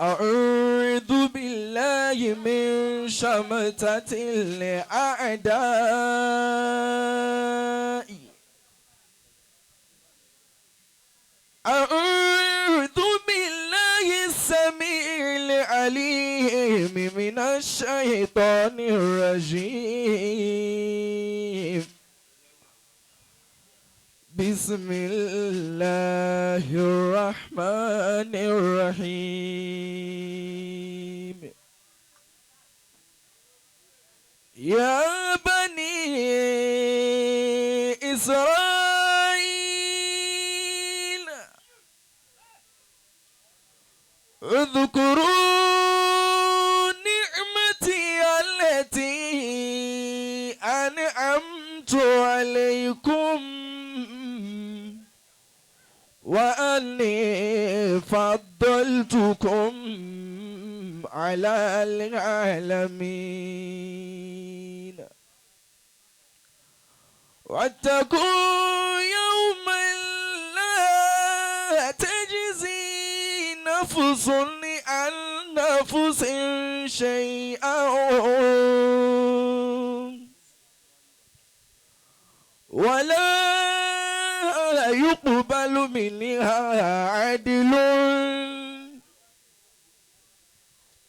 أعوذ بالله من شمتة الأعداء أعوذ بالله السميع العليم من الشيطان الرجيم بسم الله الرحمن الرحيم يا بني إسرائيل اذكروا نعمتي التي أنعمت عليكم وأني فضلتكم على العالمين واتقوا يوما لا تجزي نفس عن نفس شيئا ولا يقبل منها عدل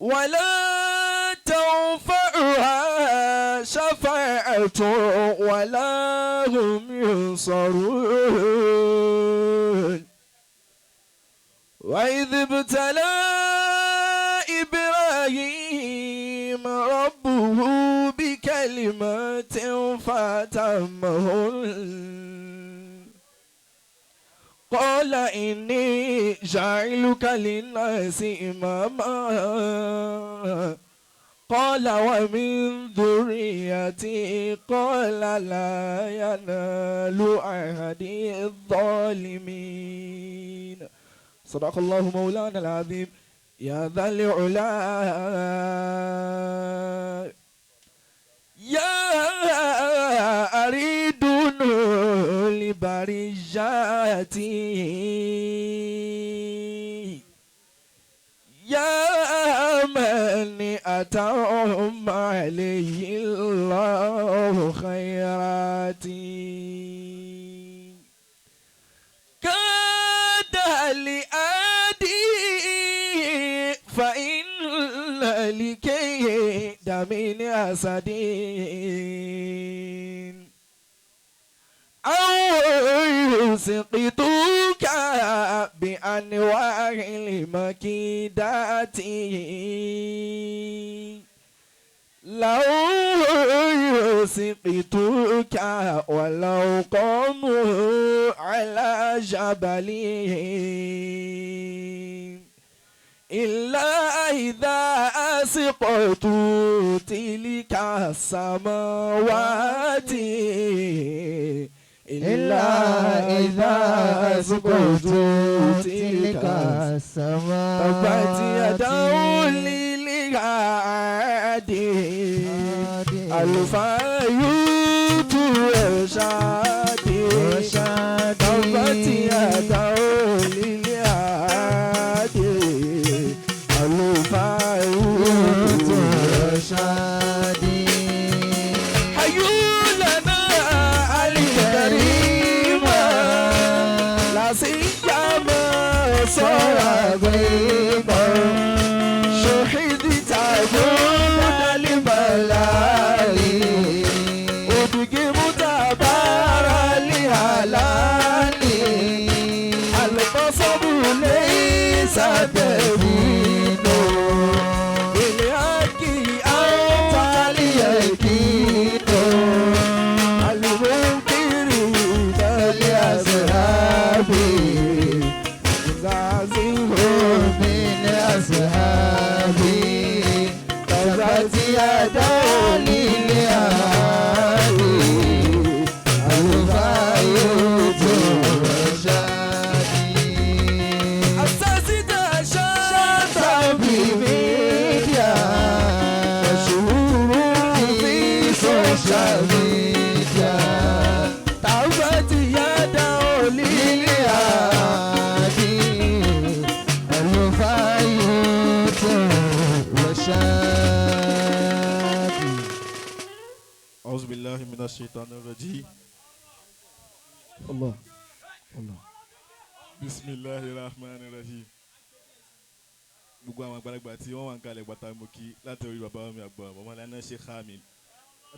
ولا تنفعها شفاعة ولا هم ينصرون وإذ ابتلى إبراهيم ربه بكلمات فأتمهن قال إني جاعلك للناس إماما قال ومن ذريتي قال لا ينال عهدي الظالمين صدق الله مولانا العظيم يا ذا العلا يا أريد لبرجاتي يا من أتم عليه الله خيراتي كاد لأدي فإن لكيد من أسدين أو يسقطوك بأنواع المكيدات لو يسقطوك ولو قاموا على جبل إلا إذا أسقطوا تلك السماوات إلا إذا أسقطوا تلك السماوات تبت يداه للعاد الفيوت والشاد تبت يداه للعاد الفيوت والشاد حيوا لنا الكريم لا سيما صوابيبا شهدت عبود الملالي ودقي متابعة الشيطان الرجيم. الله الله. بسم الله الرحمن الرحيم. Gbogbo àwọn àgbàlagbà tí wọ́n wà ń kalẹ̀ pátá mo kí láti orí bàbá mi àgbà bàbá lánàá ṣe Kamil.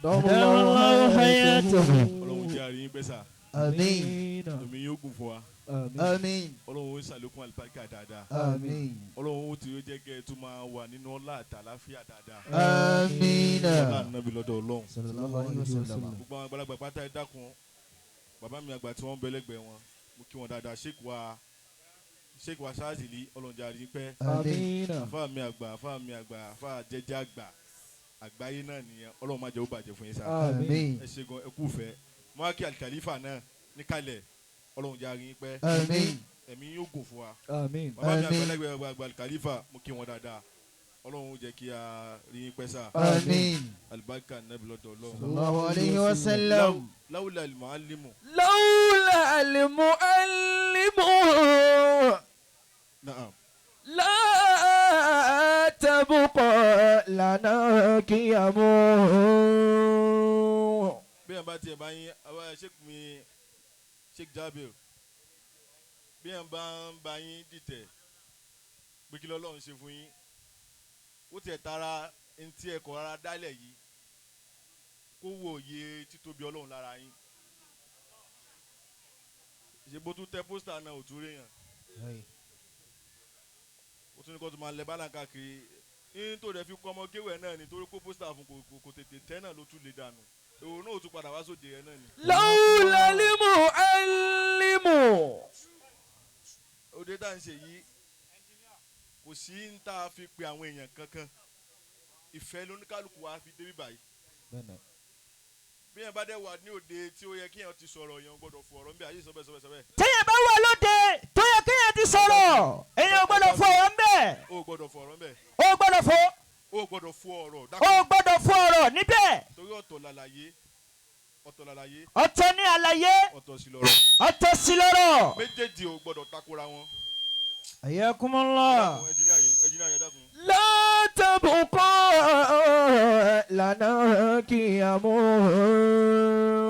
Allahu hayatahu. Ọlọ́run jẹ́ àríyìn pẹ́sà. Àmín. Omi yóò gùn fún wa. Àmín. Ọlọ́run ó ṣàlékún àlùbáríkà dáadáa. Àmín. Ọlọ́run ó ti jẹ́ kẹ́ ẹ tún máa wà nínú ọlá àtàláfíà dáadáa. Àmín. Ọlá ànábì lọ́dọ̀ Ọlọ́run. Sallallahu alayhi wa sallam. Gbogbo àwọn àgbàlagbà pátá ẹ dákun. Bàbá mi àgbà tí wọ́n ń bẹ lẹ́gbẹ̀ẹ́ wọn mo kí wọn dáadáa. Sheikh wa Ṣáàzìlì Ọlọ́run jẹ́ àríyìn pẹ́. Àmín. Àfáà mi àgbà àfáà mi àgbà àfáà jẹ́jẹ́ àgbà àgbáyé náà nìyẹn. Ọlọ́run má jẹ́ ó bàjẹ́ fún yín sá. Àmín. Ẹ ṣe gan, ẹ kú fẹ́. Mo á kí alikalifa náà níkàlẹ̀. Ọlọ́run jẹ́ àríyìn pẹ́. Àmín. Ẹ̀mí yóò gùn fún wa. Àmín. Bàbá mi àgbàlagbà àgbà alikalifa mo kí wọn dáadáa. Ọlọ́run jẹ́ kí a rí yín pẹ́ sá. Àmín. Alibarika nabi lọ́dọ̀ Ọlọ́run. Sallallahu alayhi wa sallam. Lawla alimualimu. Lawla alimualimu. Naam. La tabqa lana qiyamu. Bí ẹ̀ bá tiẹ̀ bá yín àwọn sheikh mi Sheikh Jabir, bí ẹ̀ bá ń bá yín dìtẹ̀ pé kí lọ́lọ́run ṣe fún yín, ó tiẹ̀ tara ntí ẹ̀kọ́ rárá dálẹ̀ yìí kó wo òye títóbi Ọlọ́run lára yín. Ṣe bó tún tẹ pósítà náà ò tún réyàn, ó tún ní kó tún máa lẹ bálà káàkiri ní tó rẹ̀ fi kọ́ ọmọ kéwẹ̀ náà nítorí kó pósítà fún kò tètè tẹ́ náà ló tún lè dànù. Òun náà ó tún padà wá sóde rẹ̀ náà ni. Lawla alimualimu. Òde tá à ń ṣe yìí kò sí ń tá a fi pe àwọn èèyàn kankan, ìfẹ́ lóníkálukú wa fi débi báyìí. Bí yẹn bá dẹ̀ wà ní òde tí ó yẹ kí yẹn ti sọ̀rọ̀, yẹn gbọ́dọ̀ fọ ọ̀rọ̀ ń bí ayé sọ bẹ́ẹ̀ sọ bẹ́ẹ̀ sọ bẹ́ẹ̀. Téèyàn bá wà lóde tó yẹ kéèyàn ti sọ̀rọ̀, èèyàn gbọ́dọ̀ fọ ọ̀rọ̀ ńbẹ̀. O gbọ́dọ̀ fọ ọ̀rọ̀ ńbẹ̀. O gbọ́dọ̀ fọ. O gbọ́dọ̀ fọ ọ̀rọ̀. O gbọ́dọ̀ fọ ọ̀rọ̀ níbẹ̀. Torí ọ̀tọ̀ làlàyé, ọ̀tọ̀ làlàyé. Ọ̀tọ̀ ní àlàyé. Ọ̀tọ̀ sí lọ́rọ̀. Ọ̀tọ̀ sí lọ́rọ̀. Méjèèjì o gbọ́dọ̀ takora wọn. Ayakumullah. Ẹnjìníà yẹn dákun. La tabqa lana qiyamu.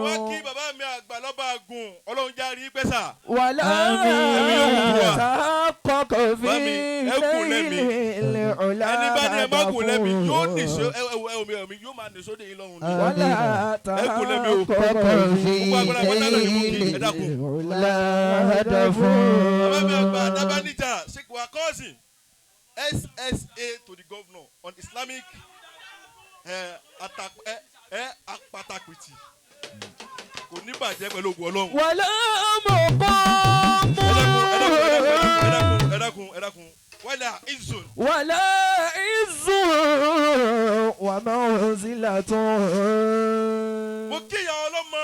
Wọ́n kí bàbá mi àgbà lọ́ba àgùn. Ọlọ́run já rí pẹ́sà. Wàlá tahaqqaqa fi nailil ula. Ẹni bá ní ẹ má gùn lẹ́mi yóò nìṣó ẹ ẹ omi yóò máa nìṣó dé yín lọ́rùn ni. Wàlá Ẹ kún lẹ́mi o. tahaqqaqa fi Gbogbo agbára pátá náà ni mo kí ẹ dákun. nailil ula hadafu. Bàbá mi àgbà Dábánìjà Sheikh Wakosi SSA to the governor on Islamic apatapiti kò ní bàjẹ́ pẹ̀lú ògùn Ọlọ́run. Wàlá maqamu. Ẹ dákun ẹ dákun ẹ dákun wàlá izun. Wàlá izun wa manzilatun. Mo kí ìyá ọlọ́mọ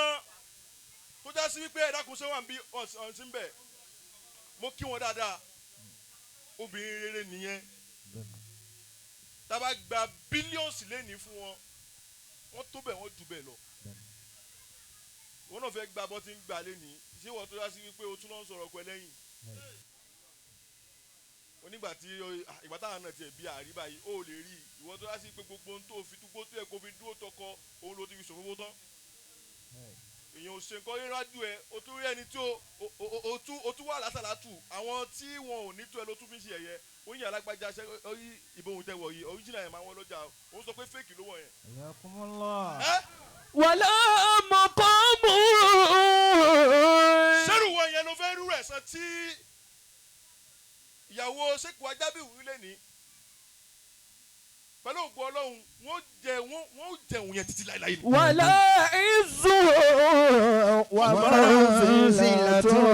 tó já sí wípé ẹ dákun ṣé wà ń bí ọ̀sìn bẹ̀, mo kí wọn dáadáa. Obìnrin rere nìyẹn. Tá a bá gba bílíọ̀nsì lẹ́ni fún wọn, wọ́n tó bẹ̀ wọ́n jù bẹ́ẹ̀ lọ. Wọn náà fẹ́ gba bọ́ tí ń gbà lẹ́ni. Ṣé wọ́n tó já sí wípé o tún lọ ń sọ̀rọ̀ pẹ́ lẹ́yìn onígbà tí ìgbà táwọn náà tiẹ̀ bí àrí báyìí ó lè rí ìwọ tó já sí pé gbogbo ohun tó fi dúgbò tó yẹ kó fi dúró tọkọ òun ló ti fi ṣòfófó tán. Èèyàn ò ṣe nǹkan rírájú ẹ, o tún rí ẹni tí o tún wà lásàlátù àwọn tí wọn ò ní tó ẹ ló tún fi ń ṣe ẹ̀yẹ. Oyin alágbájá ṣe orí ìbòhùn tẹ wọ̀ yìí original yẹn máa wọ́n lọ́jà, òun sọ pé fake ló wọ̀ yẹn. Wàlá maqamu. Sẹ́rù wọn yẹn ló fẹ́ rú rẹ̀ sàn tí ìyàwó Sheikh Ajábíwì lé ní pẹ̀lú ògùn Ọlọ́run wọ́n jẹun yẹn títí láéláé ni. Wàlá izun wa manzilatun.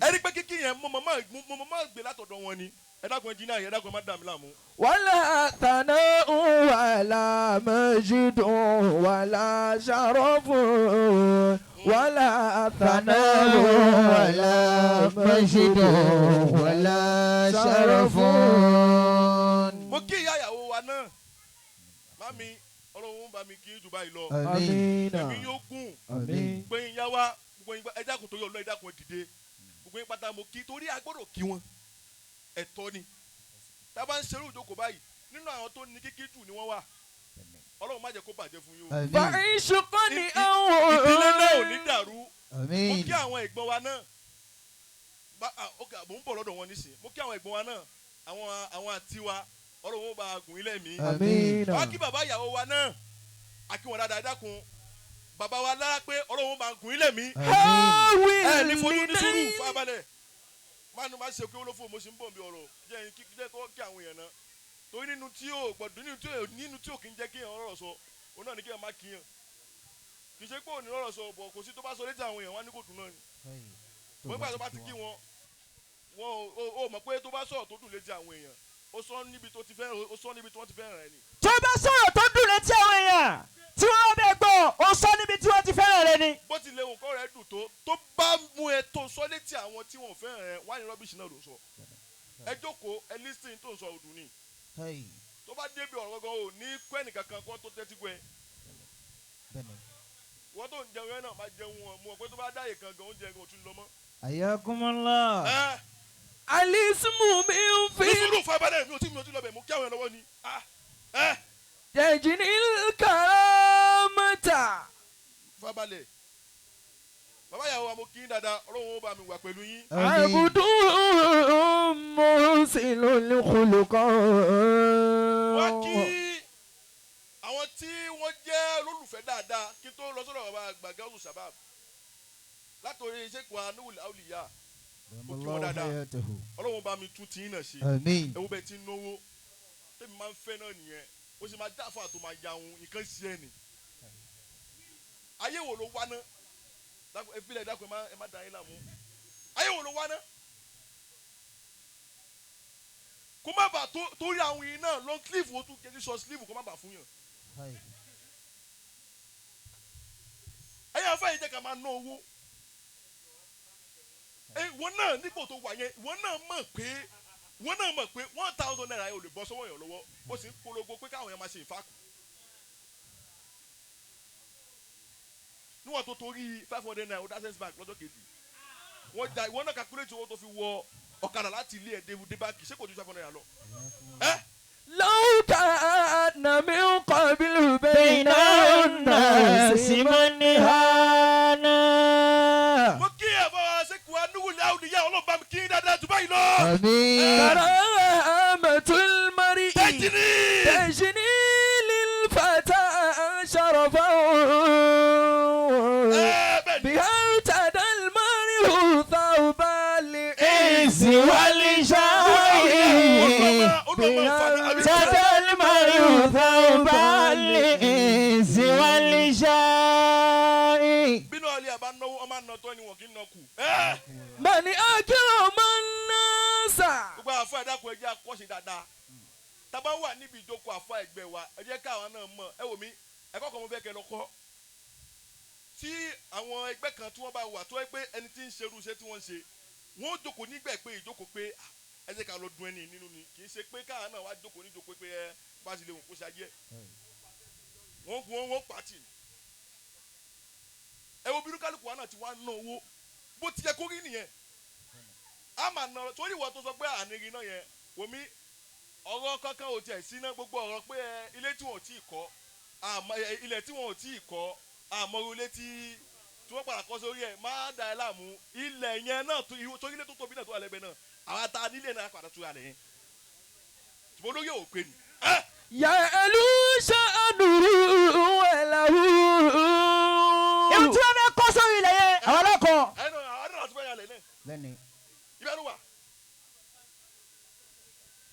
Ẹni pé kíkí yẹn mo mọ̀ gbé látọ̀dọ̀ wọn ni. Ẹ dákun ẹnjìníà yẹn, ẹ dákun ẹ má dà mí láàmú. Wàlá thana'un wàlá majidun wàlá sharafun. Wàlá thana'un wàlá majidun wàlá sharafun. Mo kí ìyá ìyàwó wa náà, mami Ọlọ́run bá mi kí jù báyìí lọ. Àmín. Ẹ̀mí yóò gùn. Àmín. Gbẹ̀yìn yá wa gbogbo yín ẹ dákun torí Ọlọ́run, ẹ dákun ẹ dìde. Gbogbo yín pátá mo kí torí a gbọ́dọ̀ kí wọn. Ẹ̀tọ́ ni. Tá a bá ń ṣerú ìjókòó báyìí nínú àwọn tó ní kíkí jù ni wọ́n wà. Ọlọ́run má jẹ́ kó bàjẹ́ fún yín o. Àmín. فعشقني Ìdílé náà ò ní dàrú. Mo Àmín. kí àwọn ẹ̀gbọ́n wa náà. Ok, mò ń bọ̀ lọ́dọ̀ wọn nísìnyí. Mo kí àwọn ẹ̀gbọ́n wa náà, àwọn àǹtí wa, Ọlọ́run ó bá a gùn ilé mi. Àmín. Wá kí bàbá ìyàwó wa náà, a kí wọn dáadáa. Dákun, bàbá wa lára pé Ọlọ́run ó bá a gùn ilé mi. Àmín. Ẹ ní fojú ní sùúrù fábalẹ̀ mánu má ṣe pé olófò. Mo ṣe ń bọ̀ bí ọ̀rọ̀ jẹ́ kí jẹ́ kó kí àwọn èèyàn náà, torí nínú tí yóò gbọ́dọ̀, nínú tí ò kí ń jẹ́ kí èèyàn rọ̀rọ̀ sọ, òun náà ní kí èèyàn má kíyàn. Kì í ṣe pé òun ní rọ̀rọ̀ sọ bọ̀, kò sí tó bá sọ létí àwọn èèyàn wá ní kò dùn náà ni. Wọ́n gbà tó bá ti kí wọn, wọn ò mọ̀ pé tó bá sọ̀rọ̀ tó dùn létí àwọn èèyàn, ó sọ níbi tó ti fẹ́, ó sọ níbi tí wọ́n ti fẹ́ràn rẹ ni. Tó bá sọ̀rọ̀ tó dùn létí àwọn èèyàn tí wọ́n bẹ̀ gbọ́, ó sọ níbi tí wọ́n ti fẹ́ràn rẹ ni. Bó ti lè wù kọ́ rẹ dùn tó, tó bá mú ẹ tó sọ létí àwọn tí wọ́n fẹ́ràn rẹ, wá ní rubbish náà ló ń sọ. Ẹ jókòó, ẹ listen, tó ń sọ òdùn ni. Tó bá débi ọ̀rọ̀ gangan, ò ní kọ́ ẹnìkankan kó tó tẹ́tí gbọ́ ẹ. Wọ́n tó ń jẹun yẹn náà máa jẹun wọn mú ọ pé tó bá dáyè kan gan, oúnjẹ gan ò tún lọ mọ́. Ayakumullah. Ẹ الاسم من في ní sùúrù, fábálẹ̀, mi ò tí lọ bẹ̀. Mo kí àwọn ẹ̀ lọ́wọ́ ni. Ah, ẹ تجني الكرامة. Fábálẹ̀, bàbá ìyàwó wa, mo kí yín dáadáa. Ọlọ́run ó bá mi wà pẹ̀lú yín. عبد مرسل الخلق. Wọ́n kí àwọn tí wọ́n jẹ́ olólùfẹ́ dáadáa kí n tó lọ sọ́dọ̀ bàbá àgbà Gáúsù Shabab, látòrí Ṣéèkù Anuwul Auliya, mo kí wọn dáadáa. Ọlọ́run bá mi tún tiyín náà ṣe. Àmín. Ẹ̀wọ́ bẹ́ẹ̀ tí ń náwó tẹ́mi máa ń fẹ́ náà nìyẹn. Ó sì máa dáfà tó máa ya ohun nǹkan sí ẹ̀ nì. Ayé wo ló wá ná? Dákun, ẹ filẹ̀, dákun, ẹ má da yín láàmú. Ayé wo ló wá ná? Kó má bàa tó torí àwọn yìí náà long sleeve, wo tún kejì short sleeve, kó má bàa fún yàn. Ẹ̀yin afẹ́ yìí, jẹ́ ká máa ná owó. Ẹ ìwọ náà nípò tó wà yẹn, ìwọ náà mọ̀ pé ₦1,000 yẹn ò lè bọ́ sọ́wọ́ yẹn lọ́wọ́. Ó sì ń polongo pé káwọn yẹn máa ṣe ìfakù níwọ̀n tó torí ₦500 ó dá Access Bank lọ́jọ́ kejì. Wọ́n ja ìwọ náà calculate owó tó fi wọ ọ̀kadà láti ilé ẹ̀ dé báńkì. Ṣé kò ju ₦500 lọ? Ẹ لو كان من قبل بين بين الناس الناس من هانا. Mo kí ẹ̀ bọ́ ṣé kò wá núwìlẹ̀ àwùjọ. Ọlọ́run bá mi kí dáadáa jù báyìí lọ. Àmín. كرامة المرء تجري تجني للفتى شرفا ẹ bẹ́ẹ̀ ni. بها ارتدى المرء ثوب العز عز والجاه. ارتدى المرء ثوب العز والجاه. Bínú ọlẹ́ àbá náwó, ọmọ àná tó ni wọn kì í nà kù. Ẹ من أكرم الناس Gbogbo àfọ ẹ̀dá kan, ẹ jẹ́ àkọ́ṣe dáadáa. Tábà wà níbi ìjókòó àfọ ẹgbẹ́ wa, ẹ jẹ́ káwọn náà mọ̀. Ẹ wò mí, ẹ̀kọ́ kan mo fẹ́ kẹ́ lọ kọ́. Tí àwọn ẹgbẹ́ kan tí wọ́n bá wà tó yẹ pé ẹni tí ń ṣerú iṣẹ́ tí wọ́n ń ṣe, wọ́n ó jókòó nígbà pé ìjókòó pé, "Ah, ẹ jẹ́ ká lọ dun ẹni nínú ni." Kì í ṣe pé káwọn náà wá jókòó níjókòó pé ẹ bá ti lè wò kó ṣe ayé ẹ̀. Wọ́n pàtì ni. Ẹ wo bí kálukú wa náà ti wá ná owó bó ti yẹ kó rí nìyẹn. A máa ná torí ìwọ tó sọ pé àníri náà yẹn, wòmí ọ̀rọ̀ kankan ò tiẹ̀ sí ná. Gbogbo ọ̀rọ̀ pé ẹ ilé tí wọn ò tí ì kọ́, àmọ́ ẹ ilẹ̀ tí wọn ò tí ì kọ́, àmọ́ ilé tí wọ́n padà kọ́ sórí ẹ̀ má da ẹ láàmú. Ilẹ̀ yẹn náà tó torí ilé tó tóbi náà tó wà lẹ́gbẹ̀ẹ́ náà, àwọn ata nílé náà padà tó yà lẹ́yìn, ṣùgbọ́n olóyè ò pé ni ẹ. يعلو شأنه وله Ihun tí wọ́n fẹ́ kọ́ sórí ilẹ̀ yẹn, àwọn ọlọ́kọ̀. Ẹnu àwọn náà ti fẹ́ yà lẹ̀ náà. Lẹ́ni. Ibẹ̀ ló wà,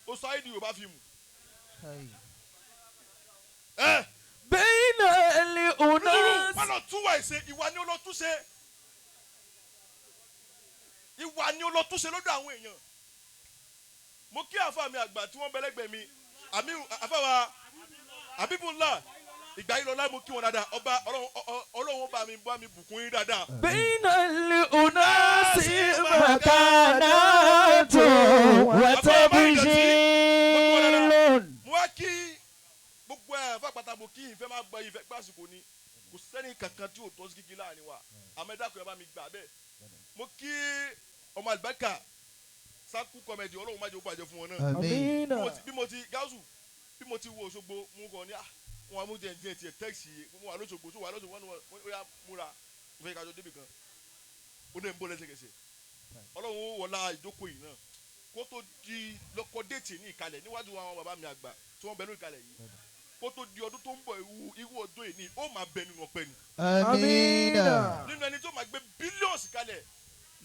ó sọ ayé di Yorùbá fíìmù ẹ. بين الأناس Wọn lọ tún wà ìṣe, ìwà ni ó lọ tún ṣe, ìwà ni ó lọ tún ṣe lọ́dọ̀ àwọn èèyàn. Mo kí àfa mi àgbà tí wọ́n bẹ́lẹ́gbẹ̀ẹ́ mi, àmì àfa wa Abibullah ìgbà yìí lọ́la, mo kí wọn dáadáa. Ọba Ọlọ́run, Ọlọ́run bá mi bùkún yín dáadáa. بين الأناس مكانات وتبجيل. Mo wá kí gbogbo ẹ̀ fàpàtà, mo kí ìfẹ́ máa gbọ́ ìfẹ́ gbàsìkò ni. Kò sẹ́ni kankan tí ò tọ́ sí kíkí láàrin wa, àmọ́ ẹ dákun, ẹ bá mi gbà bẹ́ẹ̀. Mo kí ọmọ àlùbáríkà Sákú Comedy. Ọlọ́run má jẹ́ ó bàjẹ́ fún wọn náà. Àmín. Bí mo ti Gáúsù, bí mo ti wo Òṣogbo, mo kàn ní à Wọn mú jẹ jẹ tiẹ̀ tẹ́ẹ̀sì mo wà lóṣogbo tó wà lóṣogbo wọn ó yá múra mo fẹ́ kájọ débi kan ó dẹ̀ ń bọ́ lẹ́sẹ̀kẹsẹ̀. Ọlọ́run ó wọlá ìjókòó yìí náà kó tó di lọ́kọ́ déètì ní ìkalẹ̀ níwájú àwọn bàbá mi àgbà tí wọ́n bẹ lórí ìkalẹ̀ yìí kó tó di ọdún tó ń bọ̀ irú ọdún yìí ni ó máa bẹ nínú ọpẹ́ ni. Amina. Nínú ẹni tó máa gbé bílíọ̀nù kalẹ̀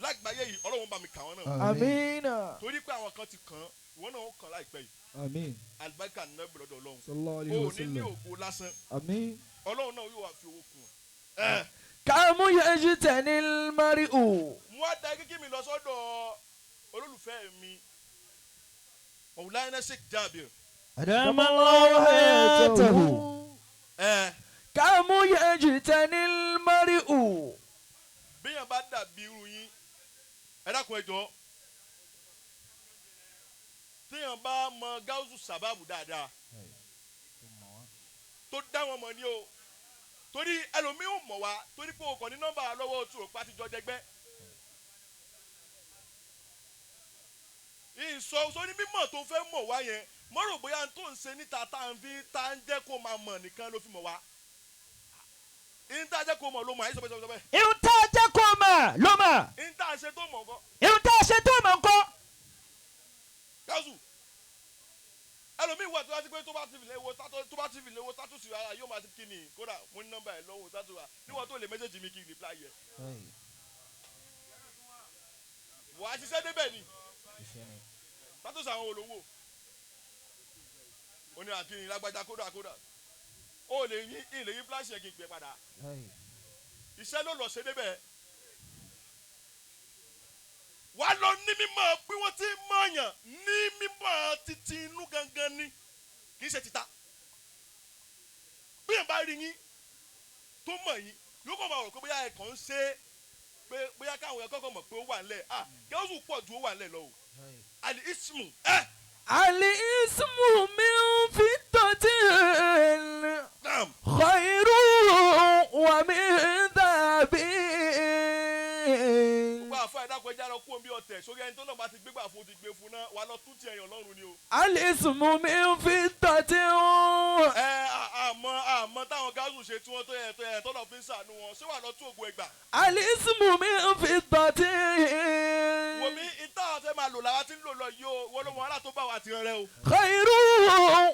lágbàáyé yìí Ọlọ́run bá mi kà wọ́n náà. Amina. Torí pé àwọn kan ti kàn án ìwọ náà ó kàn láìpẹ́ yìí. Àmín. Alibarika nínú ẹgbẹ̀rún ọ̀dọ̀ Ọlọ́run. Sallallahu alayhi O wa ò ní ní sallam. ògo lásán. Àmín. Ọlọ́run náà yóò wá fi owó kún un. Kàmú yajtanil mari'u. Mo wá da kíkí mi lọ sọ́dọ̀ olólùfẹ́ mi Mawlana Sheikh Jabir. Adamallahu hayatahu. Kàmú yajtanil mari'u. Bíyàn bá dàbí irú yín ẹ dákun ẹ jọ̀ọ́ téèyàn bá mọ gáúsù sábàbù dáadáa tó dá wọn mọ̀ ní o torí ẹlòmíì ò mọ̀ wá torí pé o kàn ní nọ́mbà lọ́wọ́ oṣù òpá ti jọ jẹgbẹ́. Ìsọ sórí mímọ̀ tó fẹ́ mọ̀ wá yẹn mo rò bóyá tó ń ṣe níta tá à ń fi tá à ń jẹ́ kó máa mọ̀ nìkan ló fi mọ̀ wá. Ìyẹn tá a jẹ́ kó mọ̀ ló mọ̀ àyè sọ bẹ́ẹ̀. Ihun tá a jẹ́ kó mọ̀ ló mọ̀. Ìyẹn tá a ṣe tó mọ̀ ńkọ́. Ihun tá a ṣe tó mọ̀ ńkọ́. Gáúsù ẹlòmíì wà tó bá ti pé tó bá ti fi lè wo tó bá ti fi lè wo status ara yóò máa ti kí ni kódà mo ní nọ́mbà ẹ̀ lọ́wọ́ status wa níwọ̀n tó lè mẹ́sẹ̀jì mi kí n reply yẹ. Wà á ṣiṣẹ́ débẹ̀ ni status àwọn olówó ó ní àkíní lágbájá kódà kódà ó lè yí ilé yí flash yẹn kí n pè padà iṣẹ́ ló lọ ṣe débẹ̀. Wà á lọ ní mímọ̀ bí wọ́n ti mọ̀yàn ní mímọ̀ títí inú gangan ni kì í ṣe títa. Bí yẹn bá rí yín tó mọ̀ yín yóò kàn máa rò pé bóyá ẹ̀kọ́ ń ṣe pé bóyá káwọn ẹ̀kọ́ kan mọ̀ pé ó wà nílẹ̀ ah gẹ́gẹ́ pọ̀ ju ó wà nílẹ̀ lọ o. Àlì ismu ẹ̀. Àlì ismu min fiddatin khairu wa min dhahabin. Gbogbo àfa ìdákọ̀ ẹja lọ kú omi ọ̀tẹ̀ sórí ẹni tó náà bá ti gbégbà fún ti gbé fún náà wà lọ tún ti ẹ̀yàn lọ́rùn ni o. Al-ismu min fiddatin. Ẹ àmọ́ àmọ́ táwọn gáàsù ṣe tí wọ́n tó yẹ tó yẹ tọ́lọ̀ fi ń sànú wọn ṣé wà lọ tún ògùn ẹgbà. Al-ismu min fiddatin. Wòmí ìta àfẹ́ máa lò làwa ti ń lò lọ yìí o wọ́n ló mọ ará tó bá wa ti rẹ o. Khairu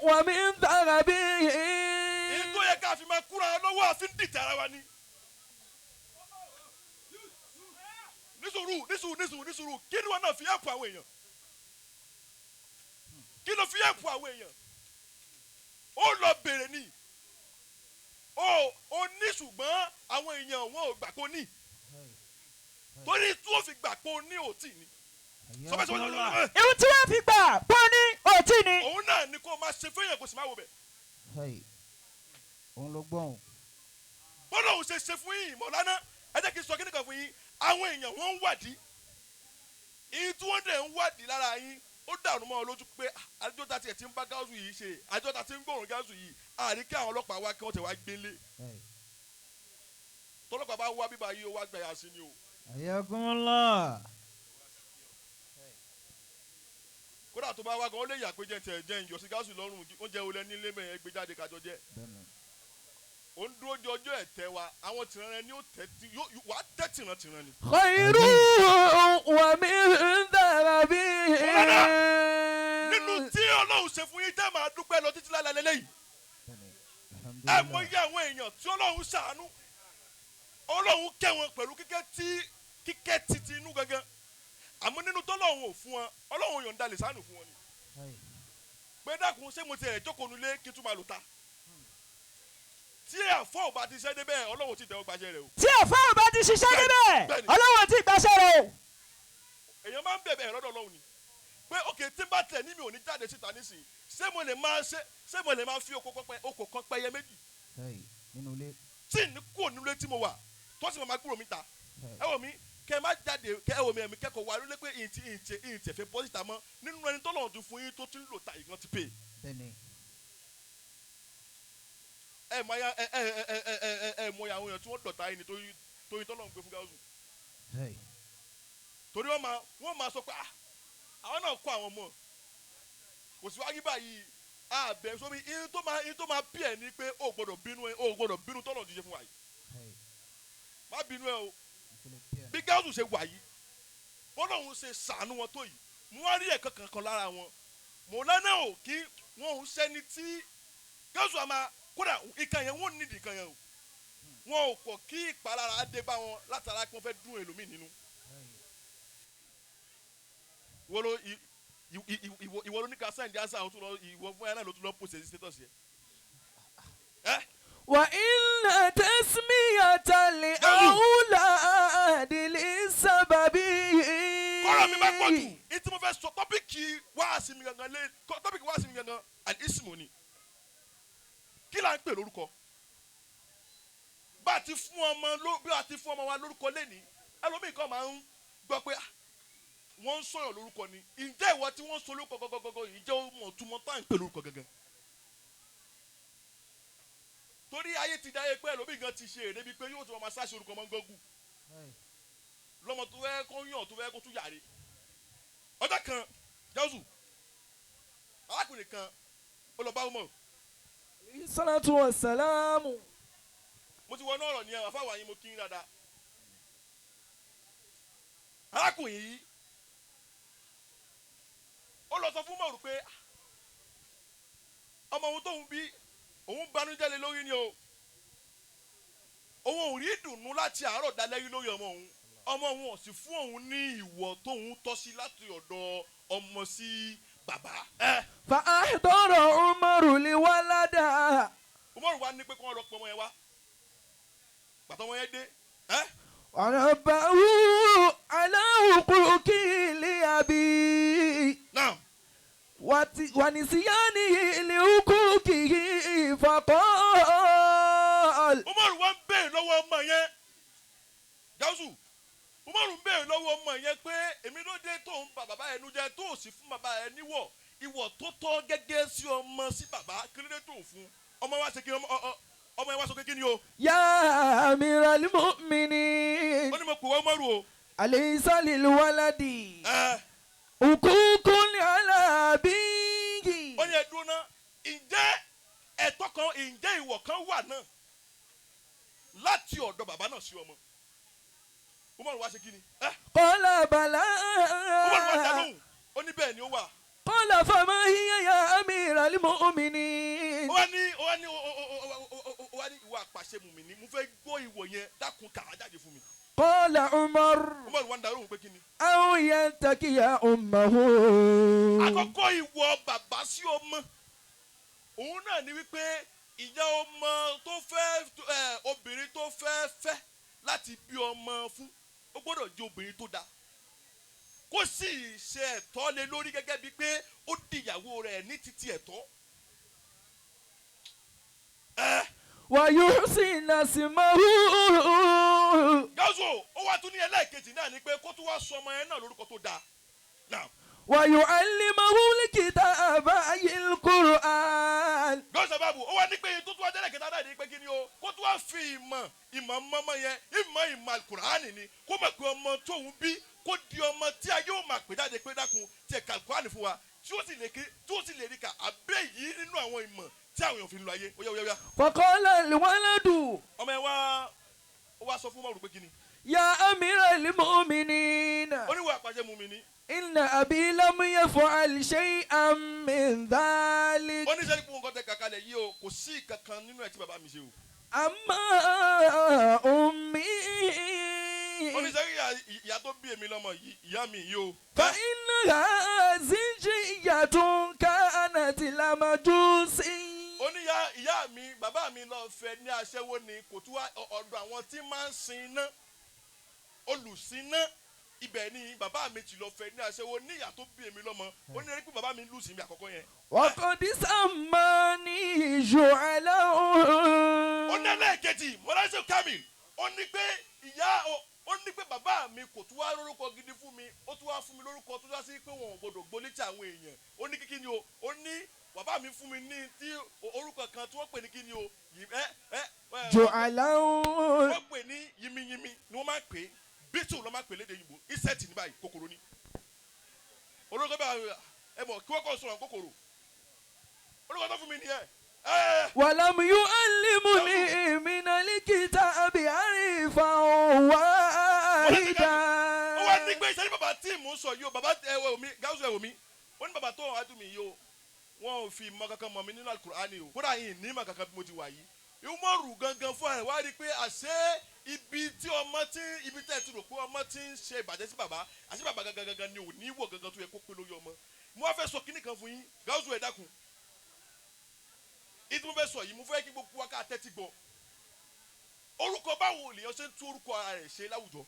wa min dhahabin. Èyí tó yẹ ká fi máa kúra lọ́wọ́ àfi ń dìtẹ̀ ara wa ni. Nísùúrù nísùúrù nísùúrù nísùúrù kí ni wọn náà fi ẹ̀pù àwọn èèyàn kí ló fi ẹ̀pù àwọn èèyàn ó lọ bèrè ni ó ní ṣùgbọ́n àwọn èèyàn wọn ò gbà kó ní torí tí wọ́n fi gbà kó ní òtí ni. Sọ́bẹ̀. Ihun tí wọ́n fi gbà kó ní òtí ni. Òun náà ni kó máa ṣe fẹ́yàn kó sì máa wò bẹ̀. Òun ló gbọ́n. Bọ́lá òun ṣe ṣe fún yín Mọ̀lánà ẹ jẹ́ kí n sọ kíní kan fún yín àwọn èèyàn wọ́n ń wádìí ìyí tí wọ́n dẹ̀ ń wádìí lára yín ó dàrú mọ́ ọ lójú pé àjọ ta tiẹ̀ ti ń bá gáàsù yìí ṣe àjọ ta ti ń gbóòórùn gáàsù yìí àrí kí àwọn ọlọ́pàá wá kí wọ́n tẹ̀ wá gbélé tọ́lọ́pàá bá wá bíbá yìí ó wá gbẹ̀yà sí ni o. Ayakumullah. Kódà tó bá wá gan ó lè yà pé jẹ́ tiẹ̀ jẹ́ ìyọ̀ sí gáàsù lọ́rùn oúnjẹ olè nílé mẹ́rin gbé jáde kájọ jẹ́. Ó ń dúró di ọjọ́ ẹ̀tẹ́ wa àwọn tìran rẹ ni ó tẹ́ tí wàá tẹ́ tìrantìran ni. Khairu wa min dhahabin. Nínú tí Ọlọ́run ṣe fún yín tẹ́ máa dúpẹ́ lọ títí lálẹ́ lẹ́yìn. Ẹ mọ iye àwọn èèyàn tí Ọlọ́run ṣàánú Ọlọ́run kẹ́ wọn pẹ̀lú kíkẹ́ títí inú gangan àmọ́ nínú tọ́lọ́run ò fún wọn Ọlọ́run yọ̀ǹda lè ṣàánú fún wọn ni. Pé dákun ṣé mo ti ẹ̀ jókòó nulẹ̀ kí n tún máa lò ta tí àfọ ò bá ti ṣiṣẹ́ débẹ̀ Ọlọ́run ti tẹ̀wọ́ gbaṣẹ́ rẹ̀ o. Tí àfọ ò bá ti ṣiṣẹ́ débẹ̀ Ọlọ́run ti gbaṣẹ́ rẹ̀ o. Èèyàn máa ń bẹ̀bẹ̀ lọ́dọ̀ Ọlọ́run ni pé ok tí n bá tẹ̀ ní mi ò ní jáde síta nísìnyí ṣé mo lè máa ṣe ṣé mo lè máa fi okò kan pẹ́yẹ méjì. Tí ní kúrò nílé tí mo wà tó sì máa gbúrò mi ta ẹ wò mí kẹ má jáde kẹ ẹ wò mí ẹ̀mí kẹ́kọ̀ọ́ wa lólé pé ìyìntì ìyìntì ìyìntì ẹ̀fẹ̀ bọ́ síta mọ́ nínú ẹni tọ́lọ́run ti fún yín tó ti ń lò ta ìgan ti pè. Ẹ mọ ya ẹ ẹ ẹ ẹ ẹ ẹ mọ ya àwọn èèyàn tí wọ́n dọ̀tá yìí ni torí tọ́lọ́run gbé fún gáúsù. Torí wọ́n máa sọ pé àwọn náà kó àwọn ọmọ kò sí wáyé báyìí Àbẹ̀ sómi ihun tó máa bí ẹ̀ ni pé o gbọ́dọ̀ bínú ẹ, o gbọ́dọ̀ bínú tọ́lọ̀ ti ṣe fún wa yìí. Má bínú ẹ o. Bí gáàsù ṣe wà yìí, bọ́lọ́hún ṣe ṣàánú wọn tó yìí, mo wá rí ẹ̀kọ́ kankan lára wọn. Mọ̀lánà ò kí wọn ò sẹ́ni tí gáàsù àmà kódà ìkan yẹn wọ́n nídìí ìkan yẹn o. Wọn ò kọ̀ kí ìpalára dé bá wọn látara kí wọ́n fẹ́ dún ẹlòmíì nínú. Ìwọ ló ní ká sáyẹn díásà ó tún lọ ìwọ fún ẹ náà ló tún lọ pòsè sí status yẹn. وإن تسمية الأولاد للسبب. Ọ̀rọ̀ mi bá pọ̀ jù ní tí mo fẹ́ sọ tọ́pìkì wáàsí mi gangan lé tọ́pìkì wáàsí mi gangan al-ismu ni. Kí là ń pè lórúkọ? Bá a ti fún ọmọ bí a ti fún ọmọ wa lórúkọ lẹ́ni, ẹlòmíì kan máa ń gbọ́ pé wọ́n ń sọ̀rọ̀ lórúkọ ni. Ǹjẹ́ ìwọ tí wọ́n ń sọ lórúkọ gọ́gọ́gọ́gọ́ ǹjẹ́ o mọ̀ túmọ̀ tá à ń pè lórúkọ gangan? Torí ayé ti dáyé pé ẹlòmíì gan ti ṣe èrè bíi pé yóò ti máa ṣáṣe orúkọ ọmọ gọ́gù lọ́mọ tó fẹ́ kó yàn tó fẹ́ kó tún yàrá. Ọjọ́ kan Jésù arákùnrin kan ó lọ bá Umar. Salatu wa salamu. Mo ti wọnú ọ̀rọ̀ nìyẹn àfáwọn àyìn mo kí n dáadáa. Arákùnrin yìí ó lọ sọ fún Umar pé ọmọ òun tóun bí òun banújẹ́ lé lórí ni o, òun ò rí ìdùnnú láti àárọ̀ dalẹ́ rí lórí ọmọ òun, ọmọ òun ò sì fún òun ní ìwọ̀ tóun tọ́ sí láti ọ̀dọ̀ ọmọ sí bàbá. Fa ahdara Umaru liwalada. Umaru wa ní pé kí wọ́n lọ pọ̀ ọmọ yẹn wá. Gbàtọ́ ọmọ yẹn dé. Warabahu ala huquqi li abi. Naam. Wanisiyanihi li huquqihi faqal. Umaru wa ń béèrè lọ́wọ́ ọmọ yẹn. Gáúsù, Umaru ń béèrè lọ́wọ́ ọmọ yẹn pé èmi ló dé tó ń ba bàbá ẹnu jẹ́ tó sì fún bàbá ẹ níwọ̀ ìwọ̀ tó tọ́ gẹ́gẹ́ sí ọmọ sí bàbá kí ló dé tó fún ọmọ wa ṣe kí ọmọ yẹn wá sọ pé kí ni o. Ya amiral mu'minin. Ó ní mo pè wá Umaru o. Alaysa lil waladi. Huququn ala abihi. Ó ní ẹdun náà ǹjẹ́ ẹ̀tọ́ kan ǹjẹ́ ìwọ̀ kan wà náà láti ọ̀dọ̀ bàbá náà sí ọmọ. Umaru wá ṣe kí ni. Qala bala. Umaru wá dá lóhùn ó ní bẹ́ẹ̀ ni ó wà. Qala fama hiya ya amiral mu'minin. Ó wá ní ó wá ní ó wá ní ìwà àpàṣẹ mùmíní mo fẹ́ gbọ́ ìwọ̀ yẹn dákun kà á jáde fún mi. Qala Umar. Umaru wá ń dá lóhùn pé kí ni. Aw yantakiya ummahu. Àkọ́kọ́ ìwọ̀ bàbá sí ọmọ òun náà ni wípé ìyá ọmọ tó fẹ́ obìnrin tó fẹ́ fẹ́ láti bí ọmọ fún ó gbọ́dọ̀ jẹ́ obìnrin tó dáa kó sì ṣe ẹ̀tọ́ lé lórí gẹ́gẹ́ bíi pé ó dìyàwó rẹ̀ ní títí ẹ̀tọ́. Wa yuhsina ismahu. Gáúsù ó wá tún ní ẹlẹ́ẹ̀kejì náà ni pé kó tún wá sọ ọmọ yẹn náà lórúkọ tó dáa. Wa yu'allimahu al-kitaba al-Qur'an. Gáúsù báàbù ó wá ní pé tó tún wá jẹ́lẹ̀ kẹta náà ni pé kí ni o kó tún wá fi ìmọ̀ ìmọ̀ mọ́mọ́ yẹn ìmọ̀ ìmọ̀ al-Qur'an ni kó mọ̀ pé ọmọ tóun bí kó di ọmọ tí a yóò máa pè jáde pé dákun tí ẹ̀ka al-Qur'an fún wa tí ó sì lè kí tí ó sì lè rí ka àbẹ́ yìí nínú àwọn ìmọ̀ tí àwọn èèyàn fi ń lo ayé ó yá ó yá ó yá. Faqala al-waladu. Ọmọ ẹ wá ó wá sọ fún Umaru pé kí ni. Ya amiral mu'minin. Ó ní wọ́n àpàṣẹ mùmíní. Inna abi lam yaf'al shay'an min dhalik. Ó ní sẹ́ni gbogbo nǹkan tẹ kàkálẹ̀ yìí o kò sí kankan nínú ẹ̀ tí bàbá mi ṣe o. Amma ummi. Ó ní sẹ́ni ìyá tó bí èmi lọ́mọ yìí ìyá mi yìí o. Fa innaha zinjiyatun kanat lamajusi. Ó ní ìyá mi bàbá mi lọ fẹ́ ní aṣẹ́wó ni kò tún wá ọ̀dọ̀ àwọn tí máa ń sin iná olùsìn iná ibẹ̀ ni bàbá mi ti lọ fẹ́ ní aṣẹ́wó ní ìyá tó bí èmi lọ́mọ ó ní ẹni pé bàbá mi lù sí mi àkọ́kọ́ yẹn. Waqad sammani ju'alan. Ó ní ẹlẹ́ẹ̀kejì mọ́láṣẹ́ Kamil ó ní pé ìyá ó ní pé bàbá mi kò tún wá lórúkọ gidi fún mi ó tún wá fún mi lórúkọ tó dá sí pé wọn ò gbọdọ̀ gbọ́ létí àwọn èèyàn ó ní kíkí ni o ó ní bàbá mi fún mi ní tí orúkọ kan tí wọ́n pè ní kíni o Ju'alan. Wọ́n pè ní yimiyimi ni wọ́n máa ń pè é bítù ló máa ń pè lédè Òyìnbó ìsẹ̀tì ní báyìí kòkòrò ni olórúkọ bá ẹ mọ̀ kí wọ́n kọ́ sọ̀rọ̀ kòkòrò Orúkọ tó fún mi nìyẹn. Ẹ ولم يعلمني من الكتاب حرفا واحدا. Ó wá ní pé ìṣẹ́ni bàbá tí mò ń sọ yìí o, bàbá ẹ wò mí, Gáúsù, ẹ wò mí. Ó ní bàbá tó wà dùn mí yìí o, wọn ò fi ìmọ̀ kankan mọ̀ mí nínú Alukur'ani o, kódà yìí ní ìmọ̀ kankan bí mo ti wà yìí. Umaru gangan fún ẹ wá rí i pé àṣé ibi tí ọmọ tí ibi tẹ́ ẹ ti rò pé ọmọ tí ń ṣe ìbàjẹ́ sí bàbá, àṣé bàbá gangan gangan ni ò ní wọ̀ gangan tó yẹ kó pé lórí ọmọ. Mo wá fẹ́ sọ kíní kan fún yín, Gáúsù, ẹ dákun. Ìdí mo fẹ́ sọ yìí, mo fẹ́ kí gbogbo wa ká tẹ́tí gbọ́. Orúkọ, báwo lèèyàn ṣe ń tú orúkọ ara rẹ̀ ṣe láwùjọ?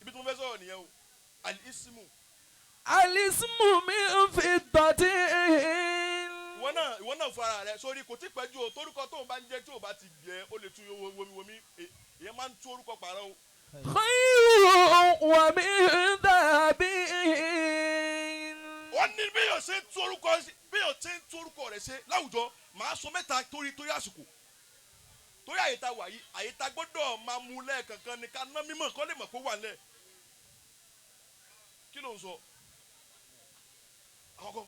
Ibi tí mo fẹ́ sọ̀rọ̀ nìyẹn o, al-ismu. الاسم من فضة. Ìwọ náà fún ara rẹ sórí kò tí pẹ́ jù o. Torúkọ tó ń bá ń jẹ́ tí o bá ti gbẹ, o lè tu womi womi. Èyàn máa ń tú orúkọ pààrọ̀ o. خير ومن ذهب. Wọ́n ní bí yóò ṣe ń tú orúkọ rẹ̀ ṣe láwùjọ. Màá sọ mẹ́ta torí àsìkò, torí àyè tá wà yìí, àyè tá gbọ́dọ̀ máa mú lẹ́ẹ̀kankan ní ká ná mímọ̀ kọ́ lè mọ̀ kó wà lẹ̀. Kí ló ń sọ àkọ́kọ́?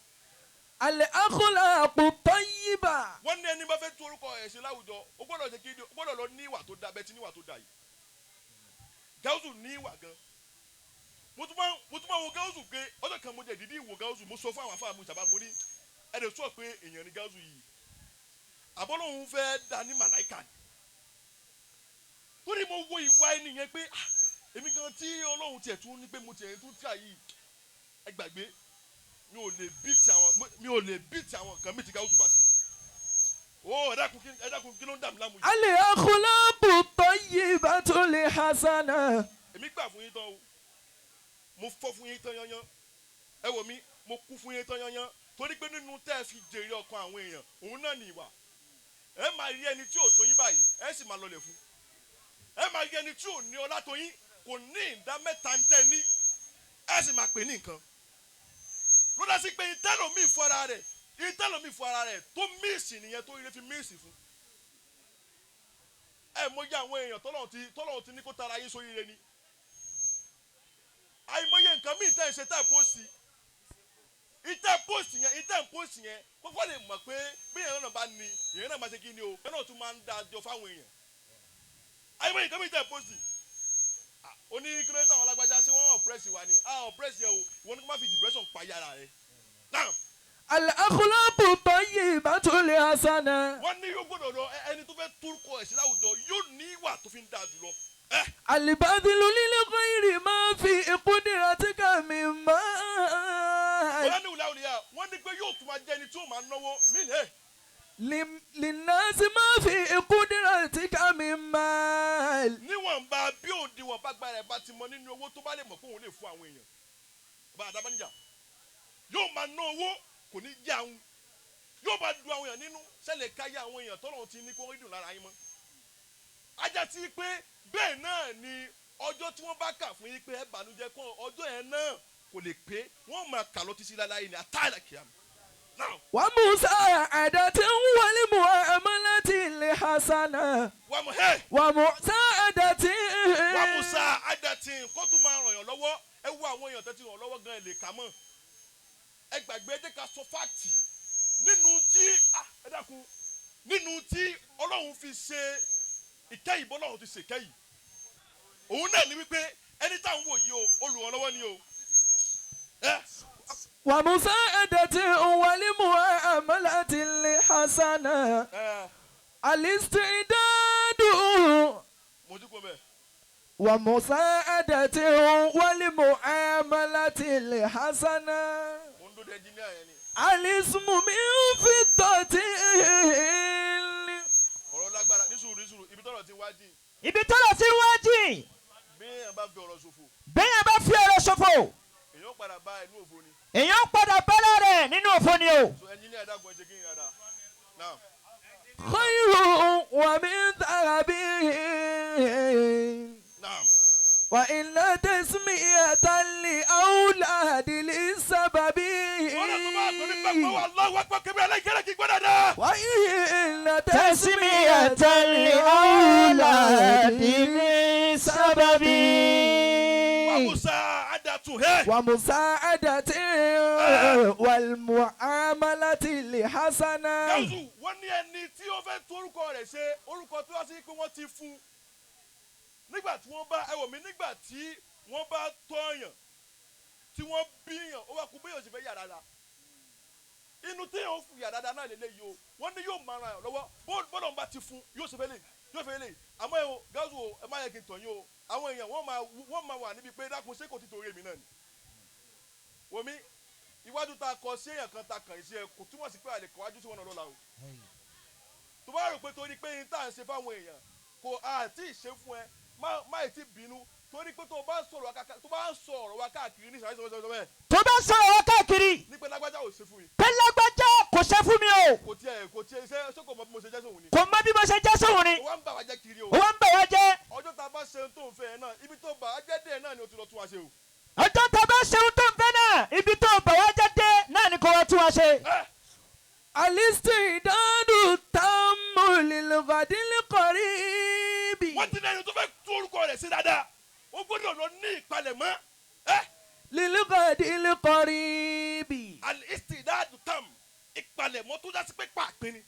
الأخلاق الطيبة. Wọ́n ní ẹni bá fẹ́ tú orúkọ ẹ̀ ṣe láwùjọ, ó gbọ́dọ̀ ṣe kí ni? Ó gbọ́dọ̀ lọ ní ìwà tó da. Bẹ́ẹ̀ tí ní ìwà tó da yìí, Gáúsù ní ìwà gan. Mo tún máa wo Gáúsù pé ọjọ́ kan mo jẹ́ ìdídí ìwò Gáúsù. Mo sọ fún àwọn afáàmù ìjàmbá, mo ní ẹ lè sọ pé èèyàn ní Gáúsù yìí, àbọ̀lọ́hún fẹ́ da ní màláìka ni, torí mo wo ìwà ẹni yẹn pé, ah, èmi gan tí Ọlọ́run tiẹ̀ tún ní pé mo tiẹ̀ tún tíra yìí, ẹ gbàgbé, mi ò lè bí ti àwọn nǹkan mi ti Gáúsù bá ṣe o. Ẹ dákun, kí ló ń dà mí láàmú yìí? الأخلاق الطيبة الحسنة. Èmi gbà fún yín tán o, mo fọ́ fún yín tán yányán. Ẹ wò mí, mo kú fún yín tán yányán, torí pé nínú tẹ́ ẹ fi jèrè ọkàn àwọn èèyàn, òun náà ní ìwà. Ẹ máa rí ẹni tí ò tó yín báyìí, ẹ sì máa lọlẹ̀ fún. Ẹ máa rí ẹni tí ò ní ọlá tó yín, kò ní ìdá mẹ́ta ń tẹ́ ní, ẹ sì máa pè ní nǹkan. Ló dá sí pé ìtẹ́lómi fún ara rẹ̀ tó miss nìyẹn, tó ire fi miss fún ẹ. Mọ iye àwọn èèyàn tọ́lọ́run ti ní kó tara yín sórí ire ni. Àìmọye nǹkan míì tẹ́ ẹ ṣe, tẹ́ ẹ post, ìtẹ́ post yẹn, ìtẹ́ post yẹn kókó lè mọ̀ pé bí èèyàn náà bá ní, èèyàn náà máa ṣe kí ni o, èèyàn náà tún máa ń dá jọ fáwọn èèyàn. Àìmọye nǹkan míì tẹ́ ẹ post ó ní kí ló dé táwọn alágbájá ṣé wọ́n oppress wa ni? A oppress yẹ o. Ìwọ ní kó má fi depression pa yàrá rẹ náà. الأخلاق الطيبة الحسنة. Wọ́n ní yóò gbọ́dọ̀ lọ ẹni tó fẹ́ túrúkọ ẹ̀sìn láwùjọ yóò ní ìwà tó fi ń dáa jùlọ. البذل للغير ما في قدرتك من مال. Wọ́n ní ìwúlẹ̀ àwòlíyà, wọ́n ní pé yóò tún máa jẹ́ ẹni tí ó máa náwó mí ní ẹ̀. للناس ما في قدرتك من مال. Níwọ̀nba bí òdiwọ̀n bá gbára ẹ̀ bá ti mọ nínú owó tó bá lè mọ̀ pé òun lè fún àwọn èèyàn. Bá a dábàá níjà, yóò máa ná owó, kò ní jẹ́ àwọn yóò máa du àwọn èèyàn nínú sẹ́lẹ̀ káyà àwọn èèyàn tọ́lọ́run ti ní kó rí dùn lára yín mọ́. Ajá sí pé bẹ́ẹ̀ náà ni ọjọ́ tí wọ́n bá kà fún yín pé ẹ bànújẹ́ kọ́, ọjọ́ yẹn náà kò lè pé, wọ́n máa kà lọ títí láláyé ni àtàlà kìámù náà. ومساعدة والمعاملة الحسنة. Wà mú hẹ́. ومساعدة. Wà musa adatin, kó tún máa ràn yàn lọ́wọ́. Ẹ wo àwọn èèyàn tó ti ràn lọ́wọ́ gan, ẹ lè kà mọ́. Ẹ gbàgbé, ẹ jẹ́ ká sọ fact nínú tí, ah, ẹ dákun, nínú tí Ọlọ́run fi ṣe ìkẹyìn, bọ́lọ́run ti ṣe ìkẹyìn, òun náà ni wípé ẹni tá à ń wò yìí o, olùrànlọ́wọ́ ni o ẹ. ومساعدة والمعاملة الحسنة. Ẹ الاستعداد. Mo dín kó bẹ́ẹ̀. ومساعدة والمعاملة الحسنة. Mo ń dóde ẹnjíníà yẹn ni. الاسم من فضة. Ọ̀rọ̀ lágbára. Ní sùúrù, ní sùúrù, ibi tọ́rọ̀ ti wá jìn. Ibi tọ́lọ̀ sí wájì. Bí èèyàn bá fi ọ̀rọ̀ ṣòfò, Bẹ́yẹn bá fi ọ̀rọ̀ ṣòfò, èèyàn padà bá inú òfo ni. Èèyàn padà bẹ́lẹ̀ rẹ̀ nínú òfò ni o. So ẹnjíníà, dàgbọ́n ṣe kí n yàrá náà. خير ومن ذهب. Náà. وإن تسمية لأولاد للسبب. Wọ́n náà tó bá àgbọ̀n nípa pé wà lọ́wọ́ pé kébí aláìkéré kí gbọ́dọ̀ dáa. وإن تسمية الأولاد للسبب. Wàmúsà àdàtún fún ẹ. ومساعدة والمعاملة الحسنة. Gáúsù wọ́n ní ẹni tí ó fẹ́ tún orúkọ rẹ̀ ṣe, orúkọ tó wá sí pé wọ́n ti fún nígbà tí wọ́n bá ẹ wò mí, nígbà tí wọ́n bá tọ́yàn tí wọ́n bíyàn, ó wá kú bóyá òsì fẹ́ yà dáadáa, inú téèyàn ó fún yà dáadáa náà lélẹ́yìí o. Wọ́n ní yóò máa ran yàn lọ́wọ́ bọ́lọ̀ ń bá ti fún, yóò ṣe fẹ́ lè, yóò fẹ́ lè. Àmọ́ ẹ o, Gáúsù o, ẹ má yẹ kí n tàn yín o. Àwọn èèyàn wọ́n máa wà níbi pé, dákun, ṣé kò ti torí èmi náà ni? Wòmí, iwájú tá a kọ sí èèyàn kan ta kàn sí ẹ kò túmọ̀ sí pé àlè kọ́ wájú sí wọn náà lọ́la o. Tó bá rò pé torí pé yín tá à ń ṣe fáwọn èèyàn kò àti ìṣe fún ẹ, má ì tí bínú torí pé tó bá ń sọ ọ̀rọ̀ wa káàkiri ní ìṣàlàyé sọ̀rọ̀ bẹ́ẹ̀. Tó bá sọ̀rọ̀ wá káàkiri. Ní pé lágbájá ò ṣe fún mi. Pé lágbájá kò ṣe fún mi o. Kò tiẹ̀ ṣé kò mọ bí mo ṣe jẹ́ sóhun ni? Kò mọ bí mo ṣe jẹ́ sóhun ni. Ó wá ń bà wá jẹ́ kiri o. Ó wá ń bà wá jẹ́. Ọjọ́ tá a bá ṣe ohun tó ń fẹ́ ẹ náà, ibi tó bà á jẹ́ dé náà ni o ti lọ tún wa ṣe o. Ọjọ́ tá a bá ṣe ohun tó ń fẹ́ náà, ibi tó bà wá jẹ́ dé náà ni kò wá tún wa ṣe. الاستعداد التام للغد القريب. Wọ́n ti ní ẹni tó fẹ́ tún orúkọ rẹ̀ sí dáadáa, ó gbọ́dọ̀ lọ ní ìpalẹ̀mọ́ ẹ. للغد القريب. الاستعداد التام, ìpalẹ̀mọ́ tó dá sí pé pàápín ni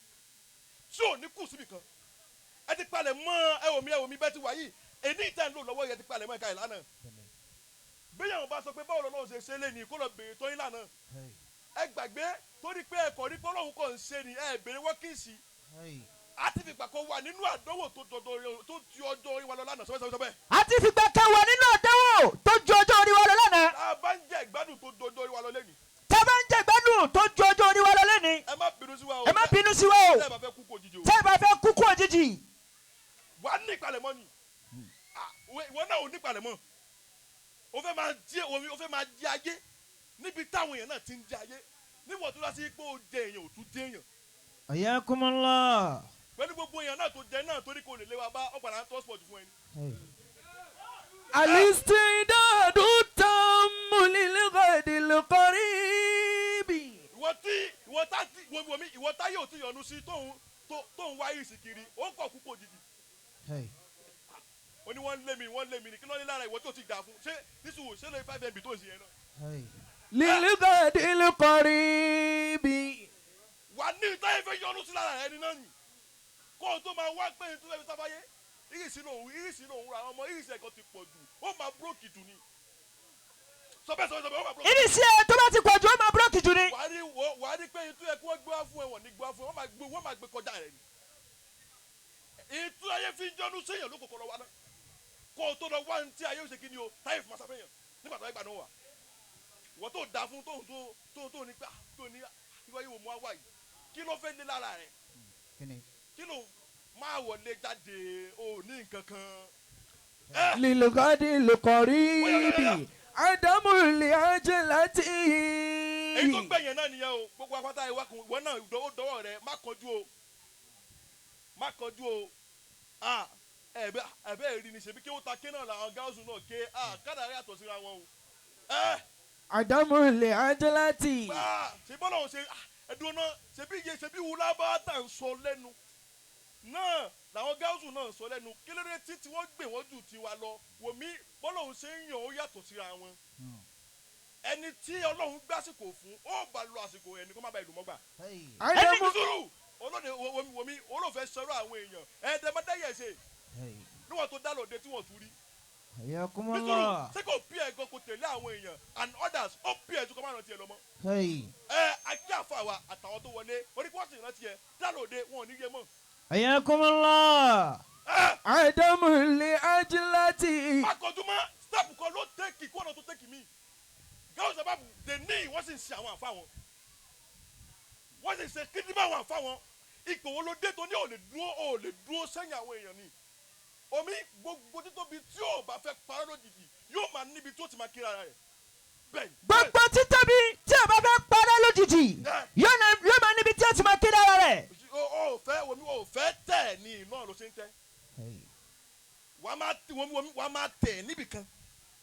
tí ò ní kù síbi kan. Ẹ ti palẹ̀ mọ́. Ẹ wò mí, ẹ wò mí, bẹ́ẹ̀ ti wà yìí, èní ìtàn lò lọ́wọ́ yẹ ti palẹ̀ mọ́ ẹ̀ka ìlànà. Bí àwọn bá sọ pé báwo lọ́wọ́ ṣe ṣe lé ní kó lọ bèrè tó yín lánàá, ẹ gbàgbé torí pé ẹ̀kọ́ ní pé Ọlọ́run kò ń ṣe ni ẹ bèrè wọ́kìsì àti fìgbà kan wà nínú àdánwò tó dọdọ tó ti ọjọ́ orí wa lọ lánàá sọ́bẹ̀ sọ́bẹ̀. A ti fìgbà kan wà nínú àdánwò tó ju ọjọ́ orí wa lọ lánàá. Tá a bá ń jẹ ìgbádùn tó dọjọ́ orí wa lọ lẹ́nu. Tá a bá ń jẹ ìgbádùn tó ju ọjọ́ orí wa lọ lẹ́ni. Ẹ má bínú sí wa o. Ẹ má bínú sí wa o. Tẹ́ ẹ bá fẹ́ kú kó òjijì o. Tẹ́ ẹ bá fẹ́ kú kú òjijì. Wà á ní ìpalẹ̀mọ́ ni. Ah, ìwọ náà ò ní ìpalẹ̀mọ́, o fẹ́ máa jẹ ayé níbi táwọn èèyàn náà ti ń jẹ ayé, níwọ̀n tó dá sí pé ó jẹ èèyàn, ò tún jẹ èèyàn. حياكم الله. Pẹ̀lú gbogbo èèyàn náà tó jẹ náà, torí kò lè lé wa bá ọ̀padà ń tọ́ sport fún ẹni. الاستعداد التام للغد القريب. Ìwọ tí ìwọ tá tí ìwọ ìwọ mi ìwọ táyé ò tí yọnu sí tóun wá ìsì kiri, ó ń kọ̀ kú kò jìjì. Ó ní wọ́n ń lé mi, wọ́n ń lé mi ní kí ló ní lára ìwọ tó ti dà fún ṣé nísìwò ṣé lóye 5 mb tó ń ṣe yẹn náà. للغد القريب. Wà ní táyé fẹ́ yọnu sí lára ẹni náà nì kó o tó máa wá pé tó fẹ́ fi sáfáyé ìrísí lòun ra àwọn ọmọ ìrísí ẹ̀kọ́ ti pọ̀ jù, ó máa broke jù ni. Sọ bẹ́ẹ̀, sọ bẹ́ẹ̀, sọ bẹ́ẹ̀, ó máa broke. Ìrísí ẹ tó bá ti pọ̀ jù, ó máa broke jù ni. Wàá rí pé ètò ẹ̀kọ́ gbé wá fún ẹ, wọ́n ní gbé wá fún ẹ, wọ́n máa gbé kọjá rẹ ni. Ètò ayé fi ń jọ́nu séèyàn ló kòkòrò lọ wá náà kó o tó lọ wá ní tí ayé ó ṣe kí ni o, táyé fún masáfẹ́yàn nígbà tó ayé gbà náà wà. Ìwọ tó da fún tó tó tó tó ní gbà tó ní ìwọ yìí wò mú wá wá yìí, kí ló fẹ́ lé lára rẹ? Kí ló máa wọlé jáde o ní nǹkan kan? للغد القريب عدم العجلة. Èyí tó gbẹ̀yìn náà nìyẹn o. Gbogbo apáta ìwà kan, ìwọ náà ó dọwọ́ rẹ. Má kọjú o, má kọjú o. Ah, ẹ̀bẹ̀ ẹ̀bẹ̀ rí ni ṣebí kí ó ta ké náà làwọn gáúsù náà ké. Ah, kádàrá yàtọ̀ síra wọn o ẹ. عدم العجلة. Gbà ṣe bọ́lá òun ṣe ẹ̀dùn náà, ṣebí iye ṣebí wúlá bá tà ń sọ lẹ́nu náà làwọn gáúsù náà ń sọ lẹ́nu. Kí ló dé tí wọ́n gbé wọ́n jù tiwa lọ? Wòmí, bọ́lá òun ṣe ń yàn ó yàtọ̀ síra wọn. Ẹni tí Ọlọ́run gbásìkò fún, ó bá lo àsìkò ẹni kó má ba ìlú mọ́gbà. عدم Ẹni sùúrù olóde wòmí wòmí olóòfẹ́ sọ̀rọ̀ àwọn èèyàn ẹ̀ẹ́dẹ́mọdẹ́yẹ ṣe níwọ̀n tó dá lòde tí wọ́n tún rí. حياكم Nítorí الله. ṣé kò bí ẹ̀gàn kò tẹ̀lé àwọn èèyàn and others, ó bí ẹ̀ tó kọ́ máa rántí ẹ lọ mọ́. Ẹ ajé àfa wa àtàwọn tó wọlé orí kí wọ́n sì rántí ẹ dá lòde, wọn ò ní yé mọ́. حياكم الله. Ẹ عدم العجلة. má kọjú mọ́ step kan ló take kó ọ̀nà tó take mi. Gáwọ́n sábà dè ní wọ́n sì ń ṣe àwọn àfa wọn, wọ́n sì ń ṣe kíndìmọ̀ àwọn àfa wọn. Ipò wo ló dé tó ní ò lè dúró sẹ́yìn àwọn èèyàn ni? Omi gbogbo títóbi tí ò bá fẹ́ parọ́ lójijì, yóò máa níbi tó ti máa kíra rẹ̀ bẹ́ẹ̀ ni. Gbogbo títóbi tí o bá fẹ́ parẹ́ lójijì, yóò máa níbi tí o ti máa kéde ara rẹ̀. O ò fẹ́ omi, o ò fẹ́ tẹ̀ ní iná ló ṣe ń tẹ́. Wàá máa omi omi, wàá máa tẹ̀ níbì kan